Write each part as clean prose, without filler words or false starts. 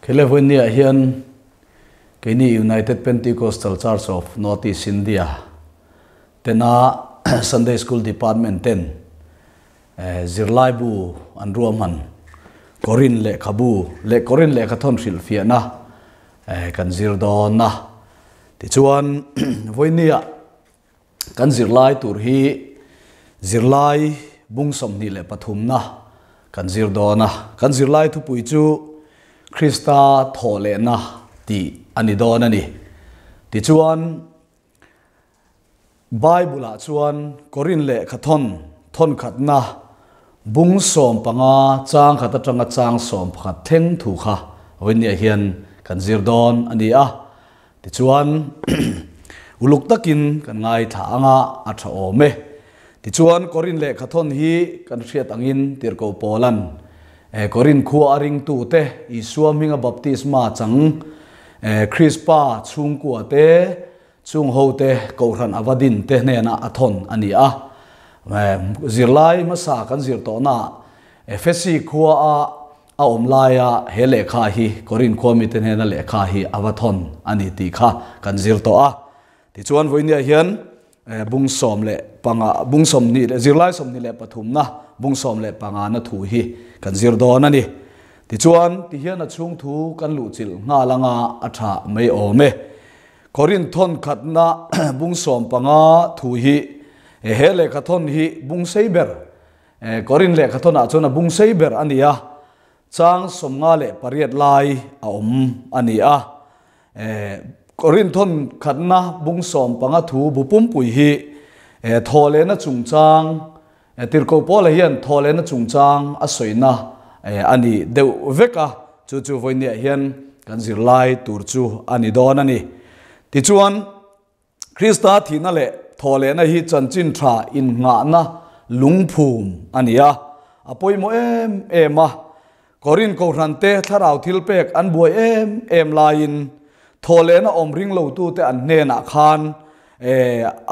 Khele vawinia hian keini United Pentecostal Church of North East India tena Sunday School Department ten zirlai bu an ruahman Korin lehkhabu leh Korin lehkhathawn hrilhfiahna kan zir dawn a. Tichuan vawinia Kan zirlai tur hi zirlai bung 23na kan zir dawn a. Kan zirlai thupui chu Krista thawhlehna tih a ni dawn a ni. Tichuan, Bible-ah chuan Korin lehkha thawn thawnkhatna bung 15 chang khat atanga chang 11 thleng thu kha vawinia hian kan zir dawn a ni a. Tichuan, uluk takin kan ngaithla anga a tha awm e. Tichuan, Korin lehkha thawn hi kan hriat angin Tirhkoh Paulan Korin khua a ringtute Isua hminga baptisma chang Krispa chhungkua te, chung hote Kohhran a va din te hnena a thawn a ni a. Zirlai hmasa kan zir tawhnaah Efesi khua a A awm laia he lehkha hi Korin khua mite hnena lehkha hi a va thawn a ni tih kha kan zir tawh a. Tichuan vawinia hian bung 15, bung 20 leh zirlai 23na bung 15 na thu hi kan zir dawn a ni. Tichuan tihian a chhung thu kan luhchilh nghal anga a tha mai awm e. Korin thawn khatna bung 15 thu hi he lehkha thawn hi bung sei ber Korin lehkha thawnah chuan a bung sei ber a ni a, chang 58 lai a awm a ni a. Korin thawn khatna bung 15 thu bu pumpui hi thawhlehna chungchang, Tirhkoh Paula hian thawhlehna chungchang a sawina a ni deuh vek a, chu chu vawinia hian kan zirlai tur chu a ni dawn a ni. Tichuan. Krista thihna leh thawhlehna hi chanchin tha innghahna lungphum a ni a, a pawimawh em em a. Korin Kohhrante thlarau thilpek an buai em em laiin thawhlehna awm ring lotute an hnenah khan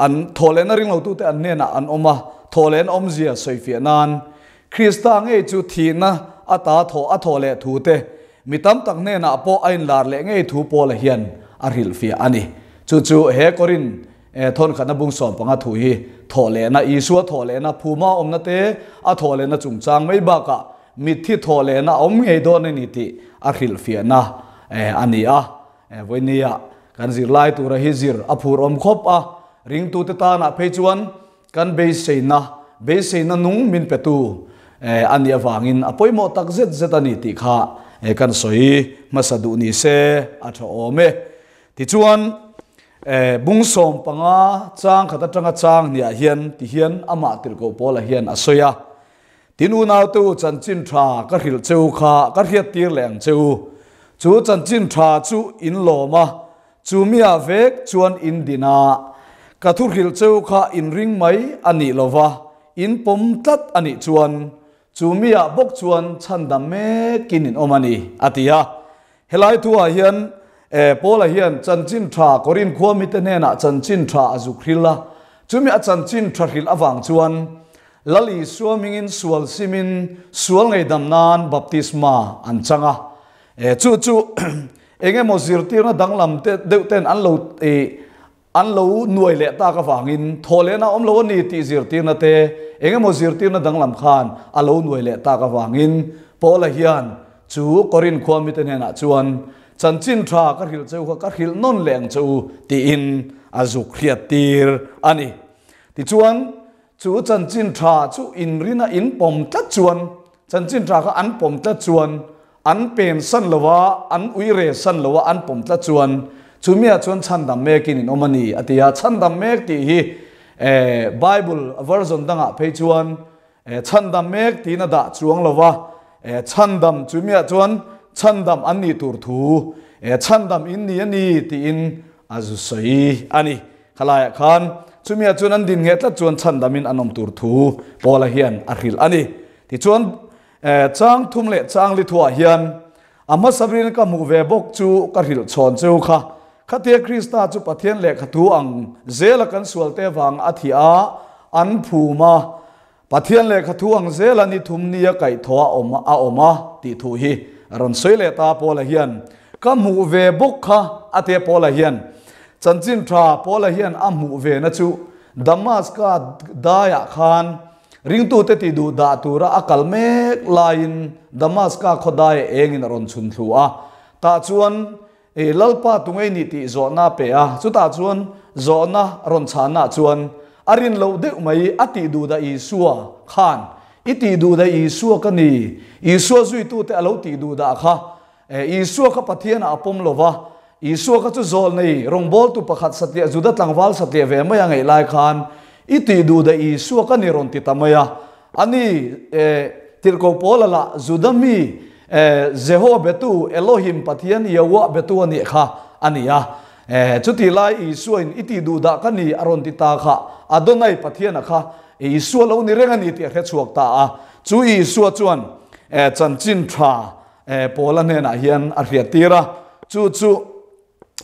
an thawhlehna ring lotute an hnenah an awm a, thawhlehna awmzia sawifiah nan Krista ngei chu thihna ata thawh a thawhleh thute Mi tam tak hnenah pawh a inlar leh ngei thu Paula hian a hrilhfiah a ni. Chu chu he Korin thawnkhatna bung 15 thu hi thawhlehna, Isua thawhlehna, phuma awmna te a thawhlehna chungchang mai bakah mitthi thawhlehna a awm ngei dawn a ni tih a hrilhfiahna a ni a. Vawinia kan zirlai tura hi zir a phur awm khawp a, ringtute tanah phei chuan Kan beiseina, beiseina nung min petu a nih avangin a pawimawh tak zet zet a ni tih kha kan sawi hmasa duh ni se a tha awm e. Tichuan, bung 15 chang khat atanga chang hniah hian tihian amah Tirhkoh Paula hian a sawi a, Tin unaute u chanchin tha ka hrilh che u kha ka hriattir leh ang che u. Chu chanchin tha chu in lawm a, Chu miah vek chuan in din a, ka thu hrilh cheu kha in ring mai a nih lo va, in pawm tlat a nih chuan chu miah bawk chuan chhandam mekin in awm a ni, a ti a. Helai thuah hian Paula hian chanchin tha Korin khua mite hnenah chanchin tha a zuk hrilh a, chumi a chanchin tha hrilh avang chuan Lal Isua hmingin sual simin sual ngeihdam nan baptisma an chang a. Chu chu Eng emaw zirtirna danglam te deuh ten an lo ih an lo nuai leh tak avangin thawhlehna awm lo a ni tih zirtirna te eng emaw zirtirna danglam khan a lo nuai leh tak avangin Paula hian chu Korin khua mite hnenah chuan chanchin tha ka hrilh che u kha ka hrilh nawn leh ang che u tiin a zuk hriat tir a ni. Tichuan chu chanchin tha chu inrina in pawm tlat chuan chanchin tha kha an pawm tlat chuan An pen san lo a, an ui re san lo a, an pawm tlat chuan chumia chuan chhandam mekin in awm a ni a ti a. Chhandam mek tih hi Bible version dangah phei chuan chhandam mek tiin a dah chuang lo va, chhandam chumia chuan chhandam an nih tur thu chhandam in ni a ni tiin a zu sawi a ni. Khalaiah khan chumia chuan an din ngheh tlat chuan chhandamin an awm tur thu Paula hian a hrilh a ni. Tichuan Chang thum leh chang li thuah hian a hmasa rin ka hmuh ve bawk chu ka hrilh chhawn cheu kha. Khatia Krista chu Pathian lehkha thu ang zela kan sualte vang a thih a, an phum a. Pathian lehkha thu ang zela ni thum nia kaihthawh a awm a awm a tih thu hi a rawn sawi leh ta. Paula hian ka hmuh ve bawk kha a tia Paula hian chanchin tha Paula hian a hmuh ve na chu Damaska daiah khan ringtute ti duh dah tura a kal mek laiin Damaska khaw daiah engin a rawn chhun thlu a tah chuan I Lalpa tungei ni tih zawhna a pe a, chutah chuan zawhna rawn chhanna chuan a rin loh deuh mai, a tih duh dah Isua khan, I tih duh dah Isua ka ni, Isua zuitute a lo tih duh dah kha, Isua kha Pathianah a pawm lo va, Isua kha chu zawlnei rawngbawltu pakhat satliah Juda tlangval satliah ve mai a ngaih lai khan, I tih duh dah Isua ka ni rawn ti ta mai a, A ni, e, Tirhkoh Paula lah Juda mi, e, Jehoa betu, Elohim Pathian Yehoah betu a nih kha a ni a. E, chutih lai Isuain i tih duh dah ka ni a rawn ti ta kha, Adonai Pathiana kha Isua lo ni reng a ni tih a hre chhuak ta a. Chu Isua chuan, e, chanchin tha, e, Paula hnenah hian a hriat tir a. Chu chu.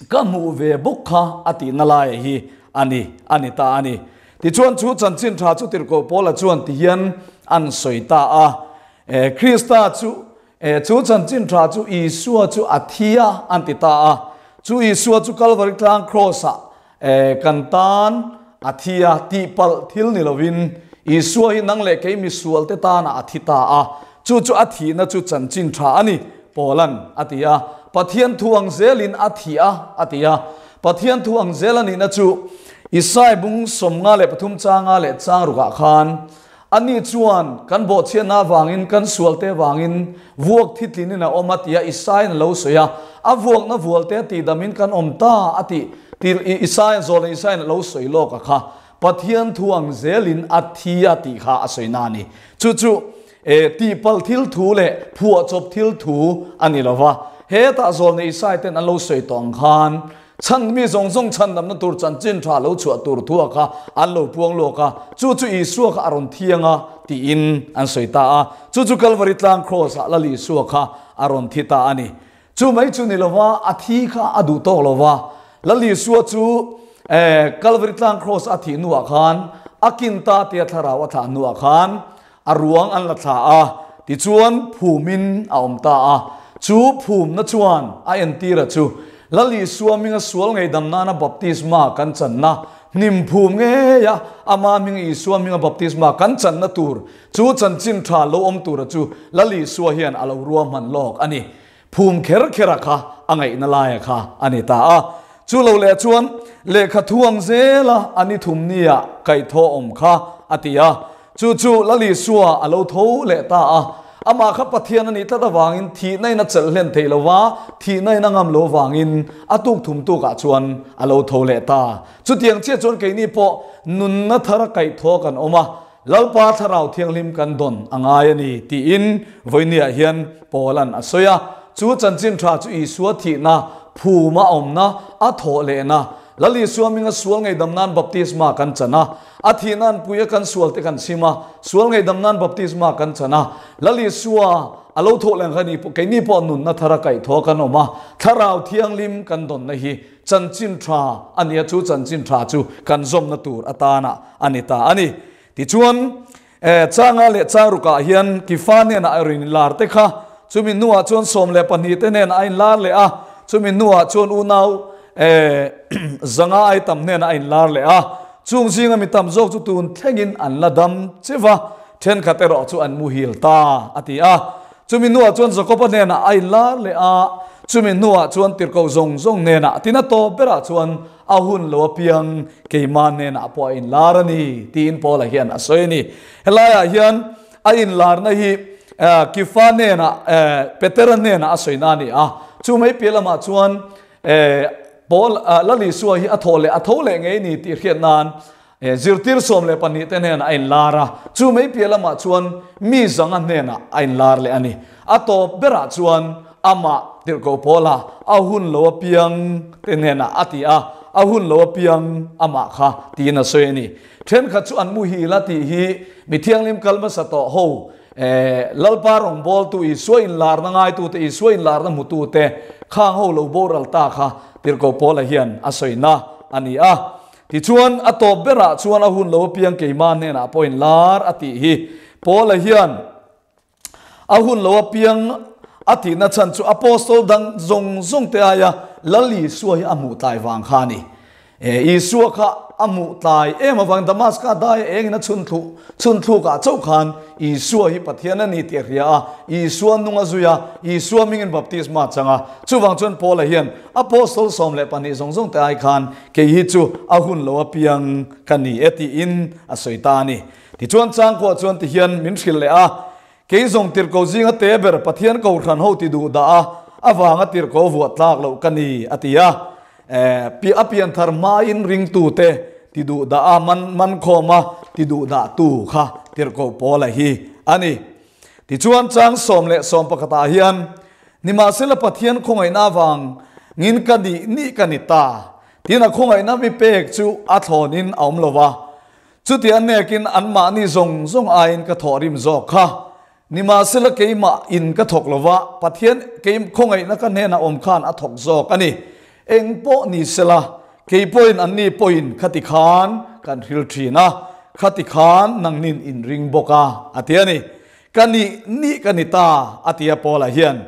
Ka hmuh ve bawk kha a tihna laia hi a ni, a ni ta a ni. Tichuan chu chanchin tha chu Tirhkoh Paula chuan tihian an sawi ta a, E, Krista chu, e, chu chanchin tha chu Isua chu a thi a, an ti ta a. Chu Isua chu Kalvari tlang Kraws-ah, e, kan tan a thi a, tihpalh thil ni lovin Isua hi nang leh kei misualte tanah a thi ta a, chu chu a thihna chu chanchin tha a ni, Paula'n a ti a. Pathian thu ang zelin a thi a, a ti a. Pathian thu ang zel a nihna chu Isai bung 53 changa leh chang rukah khan Ani chuan, Kan bawhchhiatna avangin, kan sualte avangin vuak thi tlinin a awm a tia Isaia'n a lo sawi a. A vuakna vualte a tihdamin kan awm ta a tih tih Isaia'n, Zawlna Isaia'n a lo sawi lawk a kha. Pathian thu ang zelin a thi a tih kha a sawi na a ni. Chu chu e tihpalh thil thu leh phuahchawp thil thu a ni lo va. Hetah Zawlna Isai ten an lo sawi tawh ang khan Chhan mi zawng zawng chhandamna tur chanchin tha lo chhuah tur thua kha an lo puang lawk a, chu chu Isua kha a rawn thiang a tiin an sawi ta a. Chu chu Kalvari tlang Kraws ah Lal Isua kha a rawn thi ta a ni. Chu mai chu ni lova a thi kha a duh tawk lova, Lal Isua chu Kalvari tlang Kraws a thih hnuah khan a kin ta tia thlarau a thlah hnuah khan A ruang an la thla a, tichuan phumin a awm ta a. Chu phumna chuan a entira chu Lal Isua hminga sual ngei-dam nana baptisma kan channa, hnim phum ngeia ama hming Isua hminga baptisma kan channa tur chu chanchin tha lo awm tura chu Lal Isua hian a lo ruahman lawk a ni. Phum kher khera kha a ngaihna laia kha a ni ta a. Chu lo leh chuan lehkha thuang zela a ni thum nia kaihthawh awm kha a ti a. Chu chu Lal Isua a lo tho leh ta a. Amah kha Pathian a nih tlat avangin thihna in a chelh hlen theih lo va, thihna in a ngam lo avangin a tuk thum tukah chuan a lo tho leh ta. Chutiang chiah chuan keini pawh nunna thara kaihthawh kan awm a. Lalpa Thlarau Thianghlim kan dawn a ngai a ni tiin vawinia hian Paula'n a sawi a. Chu chanchin tha chu Isua thihna, phuma awmna, a thawh lehna, Lal Isua hminga sual ngeihdam nan baptisma kan chan a, a thihna an puia kan sualte kan chhim a, sual ngeihdam nan baptisma kan chan a, Lal Isua a lo thawh leh ang kha keini pawh nunna thara kaihthawh kan awm a, Thlarau Thianghlim kan dawnna hi Chanchin tha a nia chu chanchin tha chu kan zawmna tur atana a ni ta a ni. Tichuan, changa leh changrukah hian Kifa hnenah a rawn inlar te kha, chumi hnuah chuan 12 te hnenah a inlar leh a, chumi hnuah chuan unau 500 ai tam hnenah a inlar leh a. Chung zinga mi tam zawk chu tun thlengin an la dam chiva, thenkhat erawh chu an muhil ta a ti a. Chumi hnuah chuan Jakoba hnenah a inlar leh a, chumi hnuah chuan tirhkoh zawng zawng hnenah tin a tawp berah chuan a hun lo apiang keimah hnenah pawh a inlar a ni tiin Paula hian a sawi a ni. Helaiah hian a inlarna hi Kifa hnenah, Petera hnenah a sawina a ni a, chu mai piah lamah chuan Paul, Lal Isua hi a thaw leh a tho leh ngei ni tih hriat nan Zirtir 12 te hnenah a inlar a, chu mai piah lamah chuan mi zanga hnenah a inlar leh a ni. A tawp berah chuan amah Tirhkoh Paula a hun lo apiang te hnenah a ti a, a hun lo apiang amah kha tiin a sawi a ni. Thenkhat chu an muhil a tih hi mi thianghlim kal hmasa tawh ho, Lalpa rawngbawltu Isua inlarna ngaitute, Isua inlarna hmutute khang ho lo boral ta kha Tirhkoh Paula hian a sawina a ni a. Tichuan, a tawp berah chuan a hun lo apiang keimah hnenah pawh inlar a tih hi. Paula hian a hun lo apiang a tihna chhan chu Apostol dang zawng zawng te aia Lal Isua hi a hmuh tlai vang kha a ni. Isua kha a hmuh tlai em avangin Damaska daia engin a chhun thluh chhun thlukah chauh khan Isua hi Pathian a ni tih a hria a, Isua nung a zui a, Isua mingin baptisma a chang a. Chuvang chuan Paula hian Apostol 12 zawng zawng te ai khan kei hi chu a hun lo apiang ka ni e tiin a sawi ta a ni. Tichuan changkua chuan tihian min hrilh leh a, Kei zawng tirhkoh zinga te ber Pathian kohhran ho ti duh dah a, avanga tirhkoh vuah tlak loh ka ni, a ti a. A pianthar hmain ringtute ti duh dah a, man mankhawma ti duh dah tu kha tirhkoh Paula hi a ni. Tichuan chang 11 ah hian, Nimahsela Pathian khawngaihna avang ngin ka nih nih ka ni ta, tin a khawngaihna mi pek chu a thlawnin a awm lo va, Chuti a nekin anmahni zawng zawng aiin ka thawh rim zawk kha. Nimahsela keimah in ka thawk lo va, Pathian kei khawngaihna ka hnenah awm khan a thawk zawk a ni. Eng pawh ni sela, kei pawhin anni pawhin khati khan kan hril thin a, khati khan nangnin in ring bawk a, a ti a ni. Ka nih nih ka ni ta, a ti a Paula hian.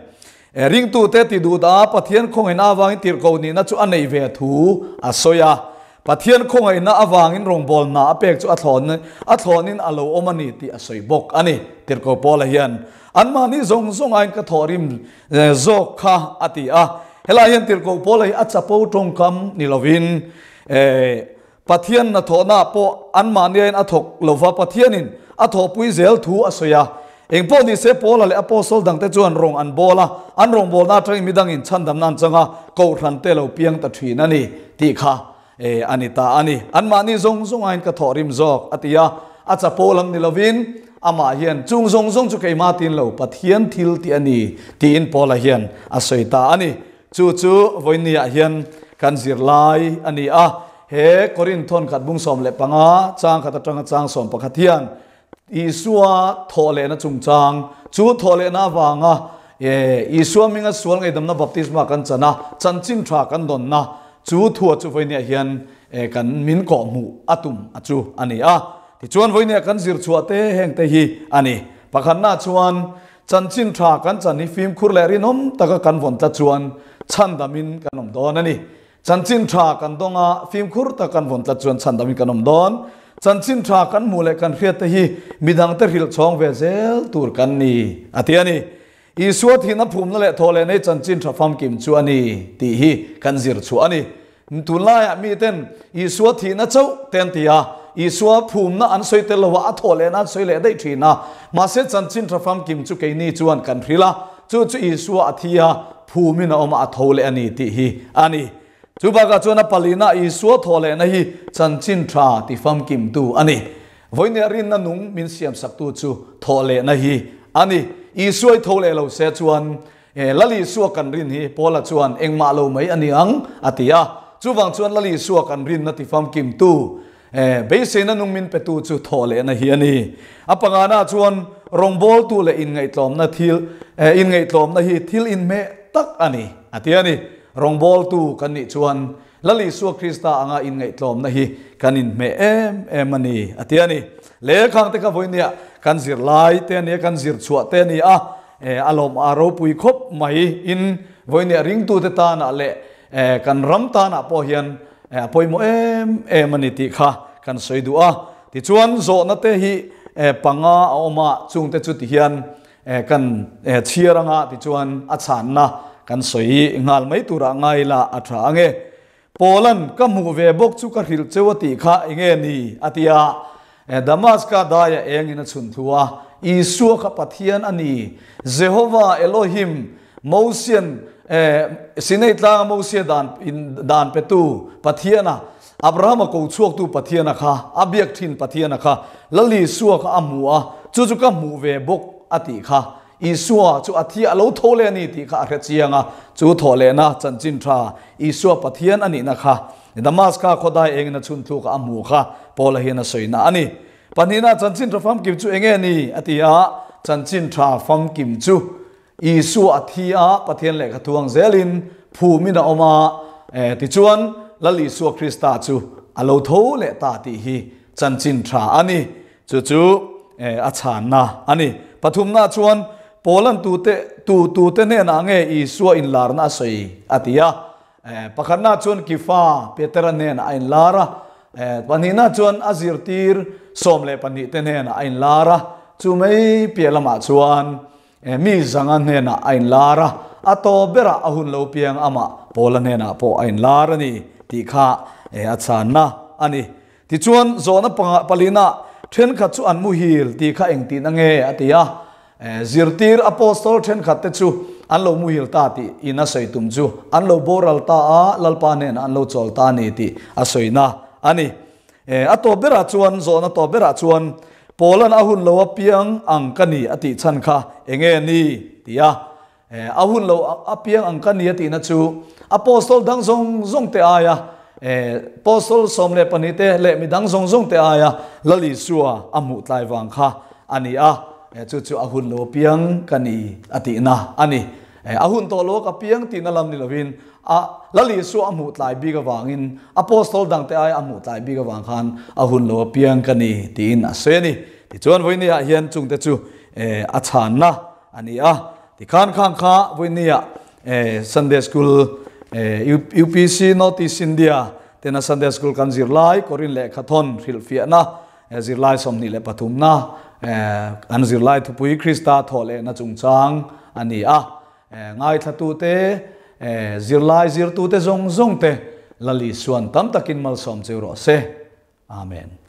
Ringtute ti duh dah Pathian khawngaihna avangin tirhkoh nihna chu a neih ve thu a sawi a. Pathian khawngaihna avangin rawngbawlna a pek chu a thlawn a thlawnin a lo awm a ni tih a sawi bawk a ni. Tirhkoh Paula hian anmahni zawng zawng aiin ka thawhrim zawk kha a ti a. Helai hian Tirhkoh Paula hi a chapo tawngkam ni lovin Pathian hnathawhnaah pawh anmahni aiin a thawk lo va, Pathianin a thawhpui zel thu a sawi a. Eng pawh ni se Paula leh Apostle dangte chuan rawng an bawl a, an rawngbawlna atangin midangin chhandamna an chang a, kohhran te lo piang ta thin a ni tih kha a ni ta a ni. Anmahni zawng zawng aiin ka thawhrim zawk a ti a, a chapo lam ni lovin amah hian chung zawng zawng chu keimah tin lo Pathian thil tih a ni tiin Paula hian a sawi ta a ni. Chu chu vawinia hian kan zirlai a ni a, he Korinth thawn khat bung 15 chang khat atanga chang 11 hian Isua thawhlehna chungchang, chu thawhlehna avanga Isua hminga sual ngeihdamna baptisma kan chan a, chanchin tha kan dawnna chu thua chu vawinia hian kan min kawhhmuh a tum a chu a ni a. Tichuan vawinia kan zir chhuah te heng te hi a ni. Pakhatna chuan Chanchin tha kan chan hi fimkhur leh rinawm taka kan vawn tlat chuan chhandamin kan awm dawn a ni. Chanchin tha kan dawnga fimkhur taka kan vawn tlat chuan chhandamin kan awm dawn. Chanchin tha kan hmuh leh kan hriat te hi midangte hrilh chhawng ve zel tur kan ni, a ti a ni. Isua thihna phumna leh thawh leh nei chanchin tha famkim chu a ni tih hi kan zir chhuah a ni. Tunlaiah miten Isua thihna chauh te an ti a, Isua phumna an sawi tel lo a, a thawh lehna an sawi leh daih thin a. Mahse chanchin tha famkim chu keini chuan kan hrilh a, chu chu Isua a thi a, phumin a awm a, a tho leh a ni tih hi a ni. Chu bakah chuan a palina Isua thawh lehna hi chanchin tha ti famkimtu a ni. Vawinia rinna nung min siamsaktu chu thawh lehna hi a ni. Isua i tho leh lo se chuan He Lal Isua kan rin hi Paula chuan engmah lo mai a ni ang a ti a. Chuvang chuan Lal Isua kan rinna tifamkimtu, beiseina nung min petu chu thawh lehna hi a ni. A pangana chuan rawngbawltu leh inngaihtlawmna thil, inngaihtlawmna hi thil inhmeh tak a ni a ti a ni. Rawngbawltu kan nih chuan Lal Isua Krista anga inngaihtlawmna hi kan inhmeh em em a ni a ti a ni. Lehkhangte kha vawinia kan zirlai te a ni a, kan zir chhuah te a ni a. A lawm a ropui khawp mai in vawinia ringtute tanah leh kan ram tanah pawh hian a pawimawh em em a ni tih kha kan sawi duh a. Tichuan zawhna te hi panga a awm a, chungte chu tihian kan chhiar anga tichuan a chhanna kan sawi nghal mai turah ngai la a tha ange. Paulan ka hmuh ve bawk chu ka hrilh cheu a tih kha enge ni? a ti a. Damaska daia engin a chhun thu a, Isua kha Pathian a ni. Jehovah Elohim, Mosian, Sinai tlanga Mosia dan dan petu Pathiana, Abrahama ko chhuaktu Pathiana kha, a biak thin Pathiana kha, Lal Isua kha a hmu a, chu chu ka hmuh ve bawk a tih kha. Isua chu a thi a lo tho leh a ni tih kha a hre chiang a, chu thawh lehna chanchin tha Isua Pathian a nihna kha Damaska khawdai engin a chhun thluk a a hmu kha Paula hian a sawina a ni. Pahnihna chanchin tha famkim chu enge ni? a ti a, chanchin tha famkim chu Isua a thi a, Pathian lehkha thuang zelin phumin a awm a, tichuan Lal Isua Krista chu. a lo tho leh ta tih hi chanchin tha a ni. Chu chu a chhanna a ni. Pathumna chuan Paula'n tute tu tute hnenah nge Isua inlarna a sawi a ti a. Pakhatna chuan Kifa, Petera hnenah a inlar a. Pahnihna chuan a zirtir 12 te hnenah a inlar a. Chu mai piah lamah chuan Mi zanga hnenah a inlar a, a tawp berah a hun lo piang amah Paula hnenah pawh a inlar a ni tih kha a chhanna a ni. Tichuan, zawhna palina thenkhat chu an muhil tih kha engtin a nge a ti a, zirtir Apostol thenkhat te chu an lo muhil ta tih in a sawi tum chu an lo boral ta a, Lalpa hnenah an lo chawl ta a ni tih a sawina a ni. A tawp berah chuan, zawhna tawp berah chuan, Paula'n a hun lo apiang ang ka ni a tih chhan kha eng nge ni? ti a. A hun lo apiang ang ka ni a tihna chu Apostol dang zawng zawng te aia, Apostol 12 te leh mi dang zawng zawng te aia Lal Isua a hmuh tlai vang kha a ni a. Chu chu a hun lo apiang ka ni a tihna a ni. A hun tawh lo ka piang tihna lam ni lovin a Lal Isua a hmuh tlai bik avangin Apostol dangte aia a hmuh tlai bik avang khan a hun lo apiang ka ni tiin a sawi a ni. Tichuan vawinia hian chungte chu a chhanna a ni a. Tikhan khang kha vawinia Sunday School UPC North East India tena Sunday School kan zirlai Korin lehkha thawn hrilhfiahna Zirlai 23 na an zirlai thupui Krista thawh lehna chungchang a ni a. Ngaithlatute, zirlai zirtute zawng zawngte Lal Isuan tam takin malsawm cheu rawh se. Amen.